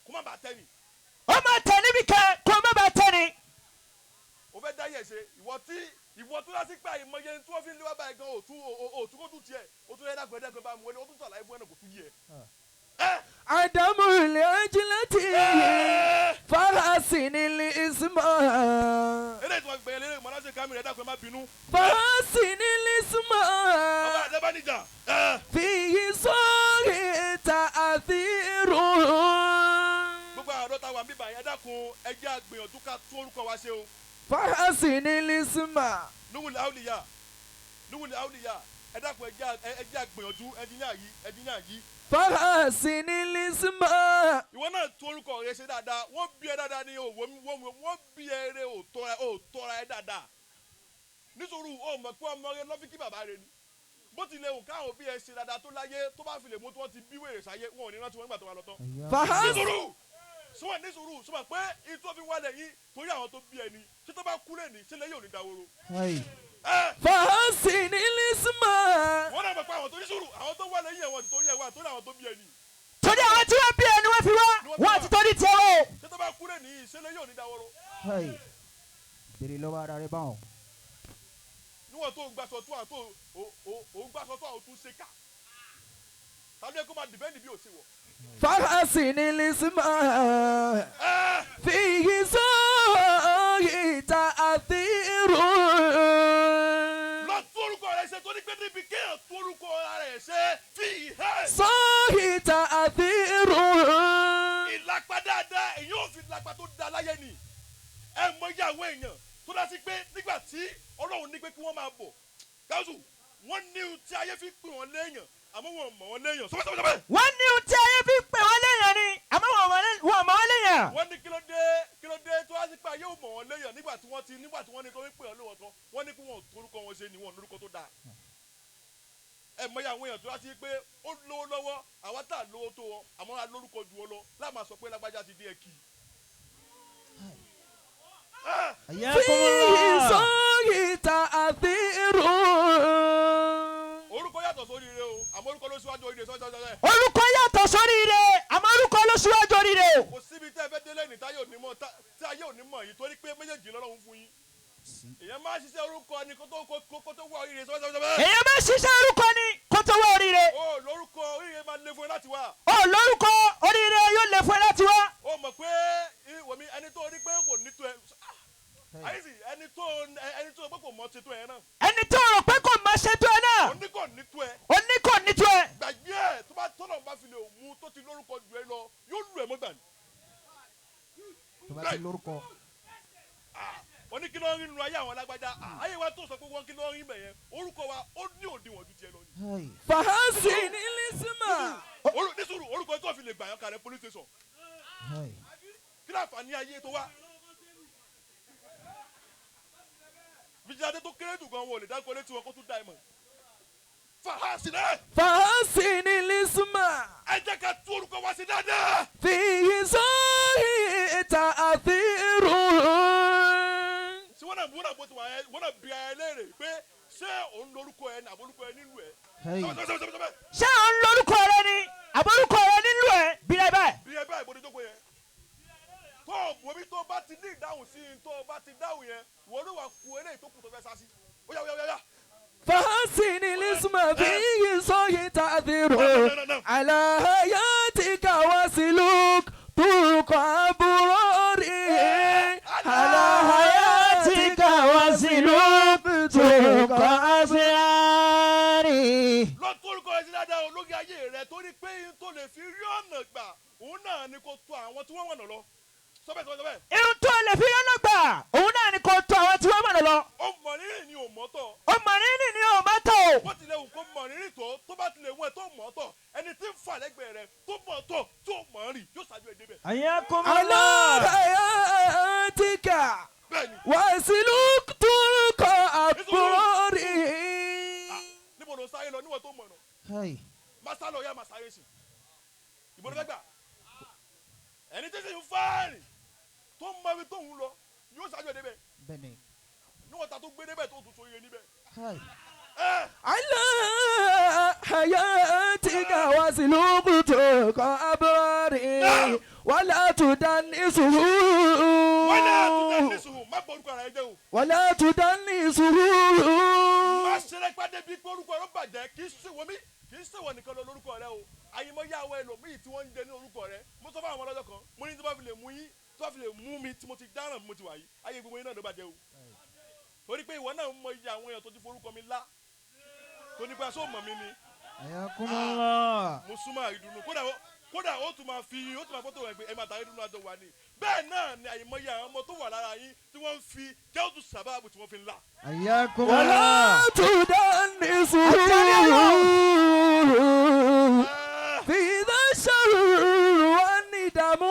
kó má bàa tẹ̀ ni. Ó máa tẹ̀ níbi kan kó má bàa tẹ̀ ni. O fẹ́ dáyẹ̀ ṣe, ìwọ tí ìwọ tó lásì pé àìmọye tí wọ́n fi ń lé wá báyìí gan, òtún òtún kó tún tiẹ̀ o tún ẹ̀dá gbẹ̀dẹ́gbẹ̀ bá mu wọlé, o tún sàlàyé fún ẹ̀nà kò tún yẹ. عدم العجلة. Ẹ فهل فحسن الاسم. Eléyìí tí wọ́n gbẹ̀yẹ lélẹ́yìn mọ́lá ṣe kámi rẹ̀, dákun, ẹ má bínú. فحسن الاسم. Ọba àdébánijà ẹ̀. فيه صار تأثير. Gbogbo àwọn ọ̀dọ́ táwa ń bíbà yẹn, dákun, ẹ jẹ́ àgbìyànjú ká tún orúkọ wa ṣe o. فحسن الاسم. Nuwul Auliya, Nuwul Auliya, ẹ dákun, ẹ jẹ́ àgbìyànjú. Ẹnjìníà yìí, ẹnjìníà yìí. فحسن الاسم. Ìwọ náà tún orúkọ rẹ ṣe dáadáa. Wọ́n bí ẹ dáadáa ní òwò, wọ́n bí ẹ rẹ, ò tọ́ra ẹ dáadáa, nítorí o mọ̀ pé ọmọ rẹ lọ́fíkì bàbá rẹ ni. Bó tilẹ̀ wù káwọn òbí ẹ ṣe dáadáa tó láyé, tó bá fi lè mú tí wọ́n ti bí wèrè sáyé, wọn ò ní rántí wọn nígbà tó wà lọ́tọ́. فحسن Nísòrò sọ́wọ́n, nísòrò sọ́wọ́n pé ìtọ́ fi wálẹ̀ yín torí àwọn tó bí ẹni ṣé tó bá kú lẹ́ni ṣé lẹ́yìn ò ní dáwóró. Hey. Ẹ فحسن الاسم. wọ́n náà mọ̀ pé àwọn tó nísòrò, àwọn tó wálẹ̀ yín ẹ̀wọ̀n torí ẹ̀wọ̀n torí àwọn tó bí ẹni. Torí àwọn tí wọ́n bí ẹni wọ́n fi wá, wọ́n àti torí tiẹ̀ wọ́n o. Ṣé tó bá kú lẹ́ni ṣé lẹ́yìn ò ní dáwóró. Hey. Béèrè lọ́wọ́ ara rẹ báwọn. Níwọ̀n tó ń gbaṣọ tó àwọn tó ò ń gbaṣọ tó àwọn tó ń ṣe ká tàbí ẹ kó máa dìbẹ́ndì bí ò ṣe wọ̀. فحسن الاسم. Ẹ فيه صار تأثير. Lọ tún orúkọ rẹ ṣe, torí pé níbi kéèyàn tún orúkọ ara rẹ ṣe fi ìhẹ́. صار تأثير. Ìlápá dáadáa, èyí ò fi lápá tó da láyé ni. Ẹ mọ iye àwọn èèyàn tó dá sí pé nígbà tí Ọlọ́run ní pé kí wọ́n máa bọ̀ gáúsù, wọ́n ní ohun tí ayé fi pè wọ́n léèyàn, àmọ́ wọn ò mọ̀ wọ́n léèyàn. Sọ́pẹ́ sọ́pẹ́ sọ́pẹ́. Wọ́n ní ohun tí ayé fi pè wọ́n léèyàn ni, àmọ́ wọ́n mọ̀ wọ́n léèyàn. Wọ́n ní kí ló dé, kí ló dé tó wá sí pé ayé ò mọ̀ wọ́n léèyàn nígbà tí wọ́n ní tó fi pè wọ́n lówó tán? Wọ́n ní kí wọ́n ò torúkọ wọn ṣe ni, wọ́n lórúkọ tó dáa. Ẹ mọ iye àwọn èèyàn tó wá sí pé ó lówó lọ́wọ́, àwa tá a lówó tó wọn, àmọ́ a lórúkọ ju wọn lọ, láà máa sọ pé lágbájá ti dé ẹ kì í. حياكم فيه الله. صار تأثير. Orúkọ yàtọ̀ sórí ire o, àmọ́ orúkọ ló síwájú oríire sọ́jọ́sọ́jọ́. Orúkọ yàtọ̀ sóríire, àmọ́ orúkọ ló síwájú oríire o. Kò síbi tẹ́ ẹ fẹ́ délé ní táyé òní mọ̀ tí ayé òní mọ̀ yìí, torí pé méjèèjì lọ́lọ́run fún yín. Èèyàn máa ń ṣiṣẹ́ orúkọ ni kó tó wá oríire sọ́jọ́sọ́jọ́. Èèyàn máa ń ṣiṣẹ́ orúkọ ni kó tó wá oríire. O lórúkọ, oríire máa le fún ẹ láti wá. O lórúkọ, oríire yóò lè fún ẹ láti wá. O mọ̀ pé wòmí ẹni tó rí pé kò ní tó ẹ àyíṣì, ẹni tó pé kò mọ̀ ṣe tó ẹ náà. Ẹni tó rò pé kò mọ̀ ṣe tó ẹ náà. Ó ní kò ní tó ẹ. Ó ní kò ní tó ẹ. Gbàgbé ẹ, tó bá tọ́nà bá fi lè mú tó ti lórúkọ jù ẹ lọ, yóò lù ẹ mọ́gbà ni. Tó bá ti lórúkọ. Wọ́n ní kí ló ń rí nínú ayé àwọn alágbájá? Ayé wa tó sọ pé wọ́n kí ló ń rí bẹ̀ yẹn, orúkọ wa ó ní òdiwọ̀n ju tiẹ̀ lọ ni. Hey. فحسن الاسم. Nísòro orúkọ tó fi lè gbà yàn kalẹ̀ police station. Hey. Kí láǹfààní ayé tó wá? Fìjìláńtẹ́ tó kéré jù gan, wọn ò lè dákọ létí wọn kó tún dá ẹ mọ̀. Fàhásì náà. فحسن الاسم. Ẹ jẹ́ ká tún orúkọ wa sí dáadáa. فيه صار تأثير. Ṣé wọ́n náà bó ti wà ẹ, wọ́n náà bí ẹ léèrè pé ṣé òun lórúkọ ẹ ní àbórúkọ ẹ nílùú ẹ? Hey. Sọ́bẹ̀ sọ́bẹ̀ sọ́bẹ̀. Ṣé òun lórúkọ rẹ ni àbórúkọ rẹ nílùú ẹ bí rẹ báyìí? Bí ẹ báyìí bó ti jókòó yẹn, tó o bomi tó bá ti ní ìdáhùn sí i, tó o bá ti dáhùn yẹn, wọ́n ló wà kú eléyìí tó kù tó fẹ́ sá sí. Ó yá, ó yá, ó yá. فحسن الاسم فيه صار تأثير على حياتك وسلوك طرق أبرار، على حياتك وسلوك طرق أسراري. Lọ tó orúkọ rẹ sí dáadáa o lórí ayé rẹ, torí pé ihun tó lè fi rí ọ̀nà gbà, òun náà ni kò tó àwọn tí wọ́n wọ̀nà lọ. Sọ́bẹ̀ sọ́bẹ̀ sọ́bẹ̀. Irun tó lè fi lọ́nà gbà, òun náà ni kò tó àwọn tí wọ́n mọ̀nà lọ. Ó mọ̀ rírì ni ò mọ̀ tọ̀. Ó mọ̀ rírì ni ò mọ̀ tọ̀ o. Bó tilẹ̀ wù kó mọ̀ rírì tó, tó bá tilẹ̀ wù ẹ́ tó mọ̀ tọ̀, ẹni tí ń fà lẹ́gbẹ̀ẹ́ rẹ tó mọ̀ tọ̀ tó mọ̀ rìn yóò ṣáájú ẹ débẹ̀. حياكم على الله. حياتك Bẹ́ẹ̀ni. وسلوك طرق أبرار. Níbo ló ń sáré lọ níwọ̀n tó mọ̀ nà? Hey. Má sá lọ, yá má sáré sí. Ìbò ló fẹ́ gbà? Ẹni tí sì ń fáàrìn tó mọ ibi tó ń lọ yóò ṣáájú ẹ débẹ̀. Bẹ́ẹ̀ni. Níwọ̀n ta tó gbé débẹ̀ tó tún so iye níbẹ̀. Hey. Ẹ على حياتك وسلوك طرق أبرار ولا تدنسه. Wọ́n náà tún tẹ́ ní sùúrù, má gbọ́ orúkọ ara ẹ jẹ́ o. ولا تدنسه. Má ṣeré pàdé bíi pé orúkọ rẹ bàjẹ́. Kì í ṣe wọmí, kì í ṣe wọ nìkan lọ lórúkọ rẹ o. Àyìnbó yá àwọn ẹlòmíì tí wọ́n ń jẹ ní orúkọ rẹ. Mo sọ fún àwọn ọlọ́jọ́ kan, mo ní tí wọ́n fi lè mú yín tí wọ́n fi fi lè mú mi tí mo ti dáràn mo ti wà yìí, ayé gbogbo yín náà ló bàjẹ́ o. Torí pé ìwọ náà mọ iye àwọn èèyàn tó ti forúkọ mi lá, tó nípa sóò mọ̀ mi ni. Ayakumullah. Mo súnmọ́ àrídùnnú, kódà ó tún máa fi ó tún máa fọ́tò rẹ̀ pé ẹ máa ta àrídùnnú àjọ wà ní. Bẹ́ẹ̀ náà ni àìmọye àwọn ọmọ tó wà lára yín tí wọ́n ń fi jẹ́wọ́tù sábàbù tí wọ́n fi ń là. Ayakumullah. ولا تدنسوا في ذا الشر والندم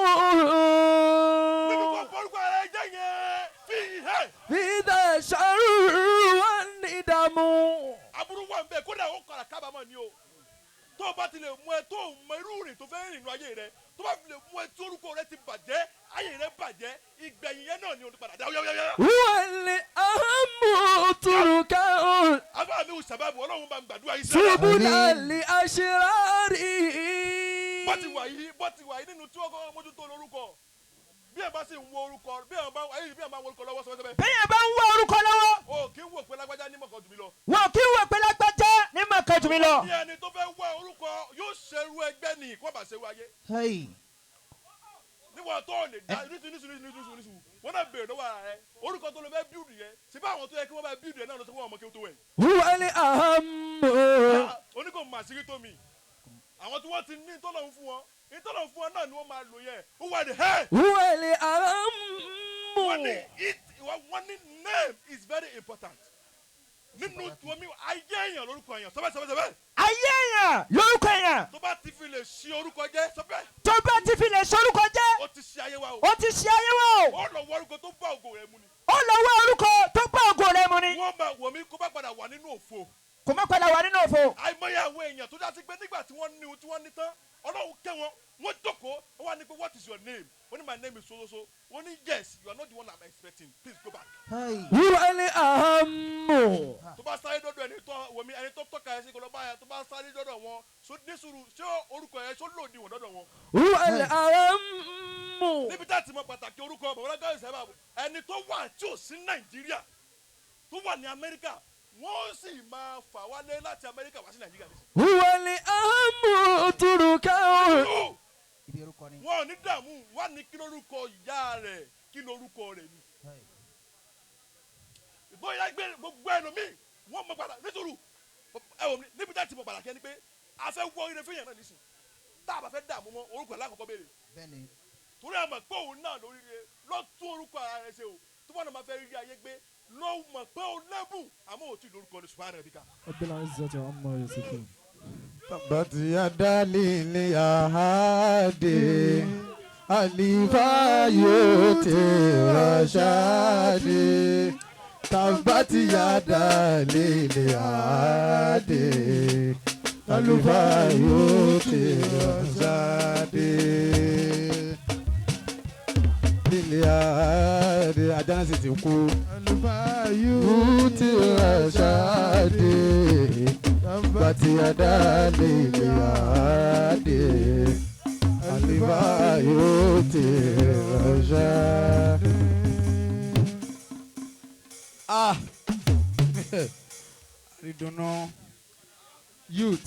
Nínú kò forúkọ ara ẹ jẹ́ yẹn fi hẹ́. في ذا الشر والندم. Aburú wà ń bẹ, kódà ó kọ̀ra kábàámọ̀ ni o. Tó o bá ti lè mú ẹ tó o mọ irú rìn tó fẹ́ rìn nínú ayé rẹ, tó bá fi lè mú ẹ tí orúkọ rẹ ti bàjẹ́, ayé rẹ bàjẹ́, ìgbẹ̀yìn yẹn náà ni o ti padà dá yáyáyá. هو الأهم تركا Afá mi ò sábàbù, Ọlọ́run bá ń gbàdúrà yìí sílẹ̀. سبلا لأشراره. Bó ti wà yìí nínú tí wọ́n kọ́ mójútó lórúkọ, bí ẹ bá sì ń wo orúkọ, bí ẹ bá ayé, bí ẹ bá ń wo orúkọ lọ́wọ́ sọ́wọ́sọ́wọ́. Bẹ́ẹ̀ bá ń wá orúkọ lọ́wọ́. O kì í wò pé lágbájá ní mọ̀kàn jù mí lọ. Wọn kì í wò pé lágbájá ní màkà jù mí lọ. Ní ẹni tó fẹ́ wá orúkọ yóò ṣerú ẹgbẹ́ nì kó bá ṣerú ayé. Hey. Níwọ̀n tó lè dá nísù nísù nísù nísù nísù, wọ́n náà béèrè lọ́wọ́ ara rẹ orúkọ tó lọ fẹ́ bíùdù yẹn, ṣe bá àwọn tó yẹ kí wọ́n bá bíùdù yẹn náà lọ sọ fún ọmọ kí ó tó wẹ̀. هو الأهم. Oníkò màsírí tó mi, àwọn tí wọ́n ti ní tọ́lọ̀ ń fún wọn, ní tọ́lọ̀ ń fún wọn náà ni wọ́n máa lò yẹn. Ó wà ní ẹ́. هو الأهم. Wọ́n ní it, wọ́n ní name is very important nínú omi ayé èèyàn, lórúkọ èèyàn, sọ́bẹ̀ sọ́bẹ̀ sọ́bẹ̀. Ayé èèyàn lórúkọ èèyàn. Tó bá ti fi lè ṣi orúkọ jẹ́, sọ́bẹ̀. Tó bá ti fi lè sorúkọ jẹ́. Ó ti ṣe ayé wa o. Ó ti ṣe ayé wa o. Ó lọ wọ orúkọ tó bá ògo rẹ mu ni. Ó lọ wá orúkọ tó bá ògo rẹ mu ni. Wọ́n máa wọ̀ mí kó bá padà wà nínú òfo. Kò má padà wà nínú òfo. Àìmọye àwọn èèyàn tó dá sí pé nígbà tí wọ́n ní ohun tí wọ́n ní tán, Ọlọ́run kẹ́ wọn, wọ́n jókòó, wọ́n wá ní pé, "What is your name?" Wọ́n ní, "My name is so so so." Wọ́n ní, "Yes, you are not the one I'm expecting. Please go back." Hey. هو الأهم. Tó bá sáré dọ́dọ̀ ẹni tó wọ̀mí, ẹni tó tọ́ka ẹ sí kò lọ báyà, tó bá sáré dọ́dọ̀ wọn so ní sùúrù, ṣé orúkọ ẹ ṣó lòdì wọn dọ́dọ̀ wọn. هو الأهم. Níbi tá a ti mọ pàtàkì orúkọ, bàbá gáàsì sábà ẹni tó wà tí ò sí Nàìjíríà tó wà ní Amẹ́ríkà, wọ́n sì máa fà wálé láti Amẹ́ríkà wá sí Nàìjíríà nísìnyí. هو الأهم تركا. Ibi orúkọ ni. Wọn ò ní dààmú wọn ní kí lórúkọ ìyá rẹ̀, kí lórúkọ rẹ̀ ni. Hey. Bóyá gbé gbogbo ẹlòmíì wọn mọ padà nítorí ẹ wò mí, níbi tá a ti mọ pàtàkì ẹni pé a fẹ́ wọ ire fún yẹn náà nísìn, tá a bá fẹ́ dààmú mọ́ orúkọ ẹ̀ lákòókò béèrè. Bẹ́ẹ̀ni. Torí àmọ̀ pé òun náà lórí rẹ lọ tún orúkọ ara rẹ ṣe o, tó bá náà máa fẹ́ rí ayé gbé lọ mọ̀ pé o lẹ́bùn, àmọ́ òtún lórúkọ ní subhana rabbika. رب العزة عما يصفون. تبت يدا للأحد ألفايوت رشاد تبت يدا للأحد ألفايوت رشاد للأحد ajá sì ti kú yóò rashad bàtí àdáni ìyáde àlìbá yóò ti ránṣẹ́. Ah, ìdùnnú youth.